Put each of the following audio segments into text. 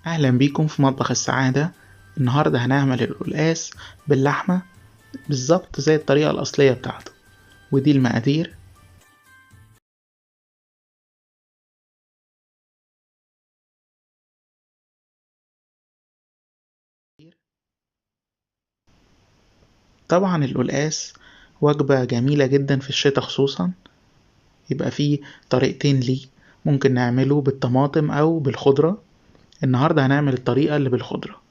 أهلا بيكم في مطبخ السعادة. النهاردة هنعمل القلقاس باللحمة بالظبط زي الطريقة الأصلية بتاعته، ودي المقادير. طبعا القلقاس وجبة جميلة جدا في الشتاء خصوصا، يبقى فيه طريقتين ليه، ممكن نعمله بالطماطم أو بالخضرة. النهاردة هنعمل الطريقة اللي بالخضرة،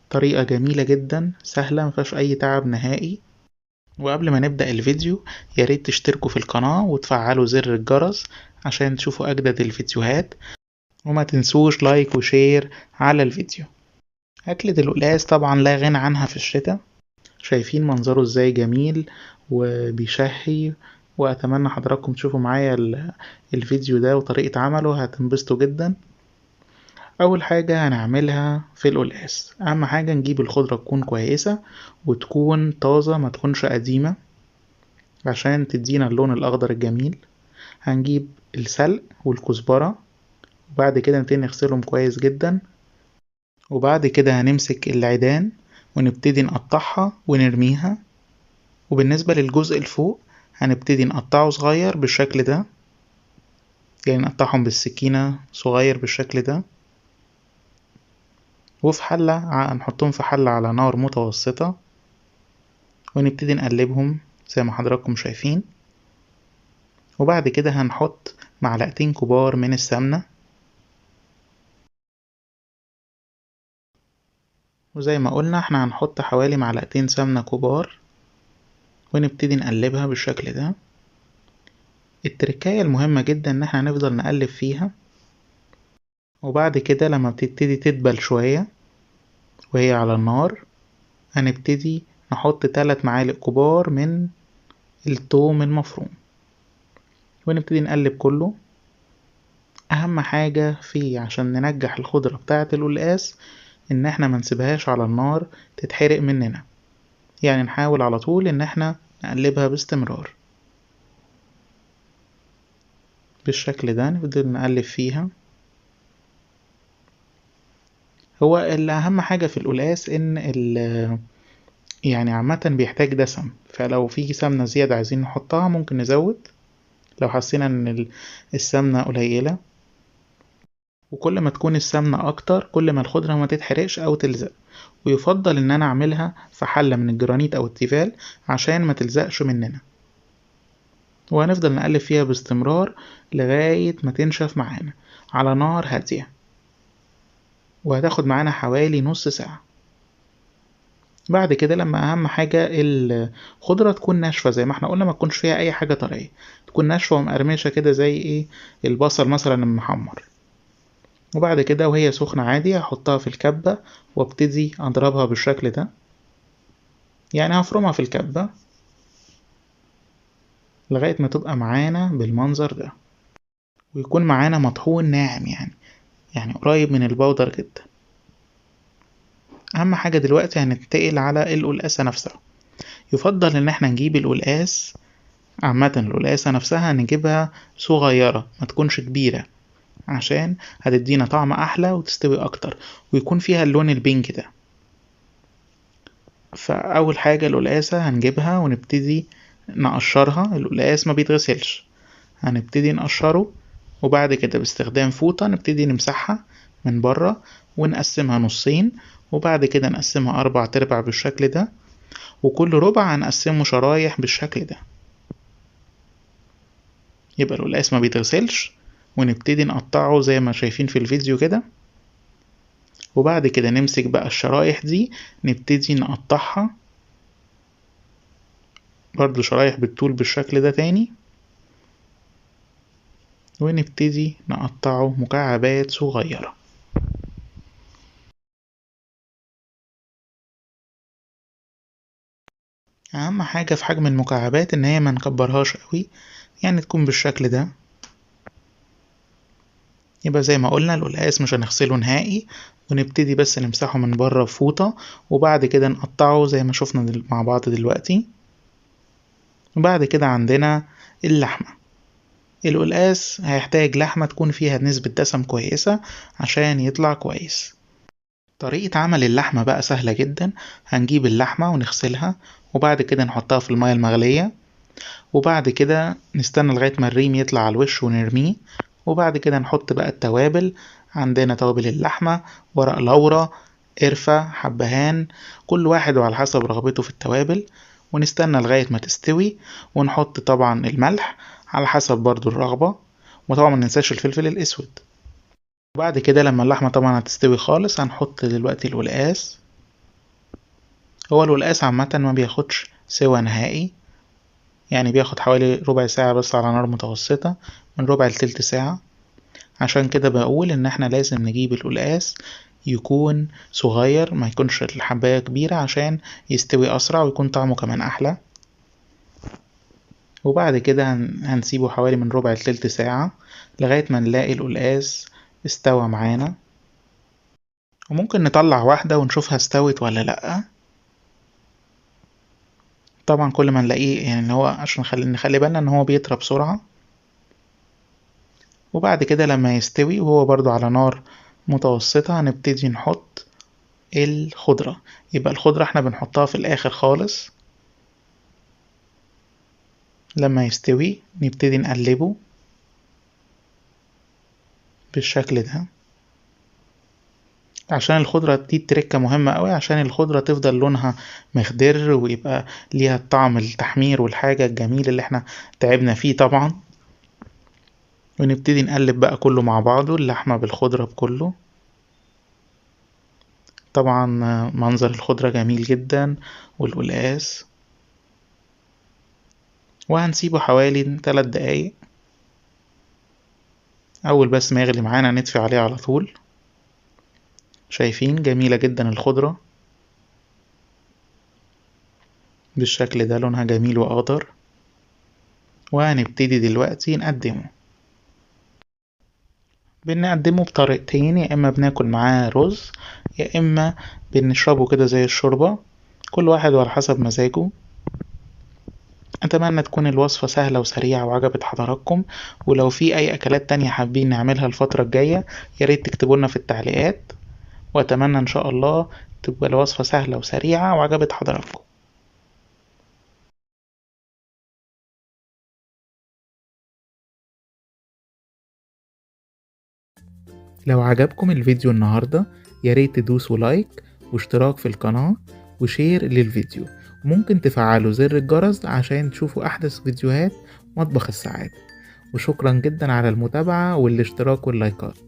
طريقة جميلة جدا سهلة مفيهاش أي تعب نهائي. وقبل ما نبدأ الفيديو ياريت تشتركوا في القناة وتفعلوا زر الجرس عشان تشوفوا أجدد الفيديوهات، وما تنسوش like و share على الفيديو. أكلة القلقاس طبعا لا غنى عنها في الشتاء، شايفين منظره ازاي جميل وبيشهي، وأتمنى حضراتكم تشوفوا معايا الفيديو ده وطريقة عمله، هتنبسطوا جدا. أول حاجة هنعملها في القلقاس، أهم حاجة نجيب الخضرة تكون كويسة وتكون طازة ما تكونش قديمة عشان تدينا اللون الأخضر الجميل. هنجيب السلق والكزبرة، وبعد كده نبتدي نغسلهم كويس جدا، وبعد كده هنمسك العيدان ونبتدي نقطعها ونرميها. وبالنسبة للجزء الفوق هنبتدي نقطعه صغير بالشكل ده، يعني نقطعهم بالسكينة صغير بالشكل ده. وفي حلة هنحطهم في حلة على نار متوسطة ونبتدي نقلبهم زي ما حضراتكم شايفين. وبعد كده هنحط معلقتين كبار من السمنة، وزي ما قلنا احنا هنحط حوالي معلقتين سمنة كبار، ونبتدي نقلبها بالشكل ده. التركاية المهمة جدا ان احنا هنفضل نقلب فيها، وبعد كده لما بتبتدي تدبل شوية وهي على النار هنبتدي نحط 3 معالق كبار من التوم المفروم، ونبتدي نقلب كله. اهم حاجة فيه عشان ننجح الخضرة بتاعة القلقاس ان احنا ما نسيبهاش على النار تتحرق مننا، يعني نحاول على طول ان احنا نقلبها باستمرار بالشكل ده، نفضل نقلب فيها. هو الأهم حاجة في القلقاس إن يعني عامة بيحتاج دسم، فلو في سمنة زيادة عايزين نحطها ممكن نزود لو حسينا إن السمنة قليلة. وكل ما تكون السمنة أكتر كل ما الخضرة ما تتحرقش أو تلزق، ويفضل إن أنا أعملها في حلة من الجرانيت أو التيفال عشان ما تلزقش مننا. وهنفضل نقلب فيها باستمرار لغاية ما تنشف معانا على نار هادية، وهتاخد معانا حوالي نص ساعة. بعد كده لما أهم حاجة الخضرة تكون ناشفة زي ما احنا قلنا، ما تكونش فيها أي حاجة طرية، تكون ناشفة ومقرمشة كده زي إيه البصل مثلا المحمر. وبعد كده وهي سخنة عادي هحطها في الكبة وابتدي أضربها بالشكل ده، يعني هفرمها في الكبة لغاية ما تبقى معانا بالمنظر ده، ويكون معانا مطحون ناعم يعني قريب من البودر جدا. اهم حاجة دلوقتي هننتقل على القلقاسة نفسها. يفضل ان احنا نجيب القلقاس عامة، القلقاسة نفسها نجيبها صغيرة ما تكونش كبيرة عشان هتدينا طعم احلى وتستوي اكتر، ويكون فيها اللون البينك ده. فاول حاجة القلقاسة هنجيبها ونبتدي نقشرها. القلقاس ما بيتغسلش، هنبتدي نقشره، وبعد كده باستخدام فوطة نبتدي نمسحها من بره ونقسمها نصين، وبعد كده نقسمها 4 ارباع بالشكل ده، وكل ربع هنقسمه شرايح بالشكل ده. يبقى القلقاس ما بيتغسلش، ونبتدي نقطعه زي ما شايفين في الفيديو كده. وبعد كده نمسك بقى الشرايح دي نبتدي نقطعها برضو شرايح بالطول بالشكل ده تاني، ونبتدي نقطعه مكعبات صغيرة. أهم حاجة في حجم المكعبات إن هي ما نكبرهاش قوي، يعني تكون بالشكل ده. يبقى زي ما قلنا القلقاس مش هنغسله نهائي، ونبتدي بس نمسحه من بره بفوطة، وبعد كده نقطعه زي ما شفنا مع بعض دلوقتي. وبعد كده عندنا اللحمة. القلقاس هيحتاج لحمة تكون فيها نسبة دسم كويسة عشان يطلع كويس. طريقة عمل اللحمة بقى سهلة جدا. هنجيب اللحمة ونغسلها، وبعد كده نحطها في المية المغلية، وبعد كده نستنى لغاية ما الريم يطلع على الوش ونرميه، وبعد كده نحط بقى التوابل. عندنا توابل اللحمة، ورق لورا، قرفة، حبهان، كل واحد وعلى حسب رغبته في التوابل، ونستنى لغاية ما تستوي، ونحط طبعا الملح على حسب برضو الرغبة، وطبعا ما ننساش الفلفل الأسود. وبعد كده لما اللحمة طبعا هتستوي خالص هنحط دلوقتي القلقاس. هو القلقاس عامة ما بياخدش سوى نهائي، يعني بياخد حوالي ربع ساعة بس على نار متوسطة، من ربع لتلت ساعة. عشان كده بقول ان احنا لازم نجيب القلقاس يكون صغير، ما يكونش الحباية كبيرة، عشان يستوي اسرع ويكون طعمه كمان احلى. وبعد كده هنسيبه حوالي من ربع لتلت ساعة لغاية ما نلاقي القلقاس استوى معانا. وممكن نطلع واحدة ونشوفها استوت ولا لأ. طبعا كل ما نلاقيه يعني هو عشان نخلي بالنا ان هو بيطرى بسرعة. وبعد كده لما يستوي وهو برضو على نار متوسطة هنبتدي نحط الخضرة. يبقى الخضرة احنا بنحطها في الاخر خالص. لما يستوي نبتدي نقلبه بالشكل ده، عشان الخضرة دي تركة مهمة قوي، عشان الخضرة تفضل لونها مخضر ويبقى ليها الطعم التحمير والحاجة الجميل اللي احنا تعبنا فيه طبعا. ونبتدي نقلب بقى كله مع بعضه، اللحمة بالخضرة بكله. طبعا منظر الخضرة جميل جدا والقلقاس. وهنسيبه حوالي 3 دقايق، أول بس ما يغلي معانا نطفي عليه على طول. شايفين جميلة جدا الخضرة بالشكل ده، لونها جميل وأخضر. وهنبتدي دلوقتي نقدمه. بنقدمه بطريقتين، يا إما بناكل معاه رز، يا إما بنشربه كده زي الشوربة، كل واحد وعلى حسب مزاجه. أتمنى تكون الوصفة سهلة وسريعة وعجبت حضراتكم، ولو في أي أكلات تانية حابين نعملها الفترة الجاية يا ريت تكتبوا لنا في التعليقات، وأتمنى إن شاء الله تبقى الوصفة سهلة وسريعة وعجبت حضراتكم. لو عجبكم الفيديو النهاردة يا ريت تدوسوا like واشتراك في القناة و share للفيديو، وممكن تفعلوا زر الجرس عشان تشوفوا أحدث فيديوهات مطبخ السعادة. وشكرا جدا على المتابعة والاشتراك واللايكات.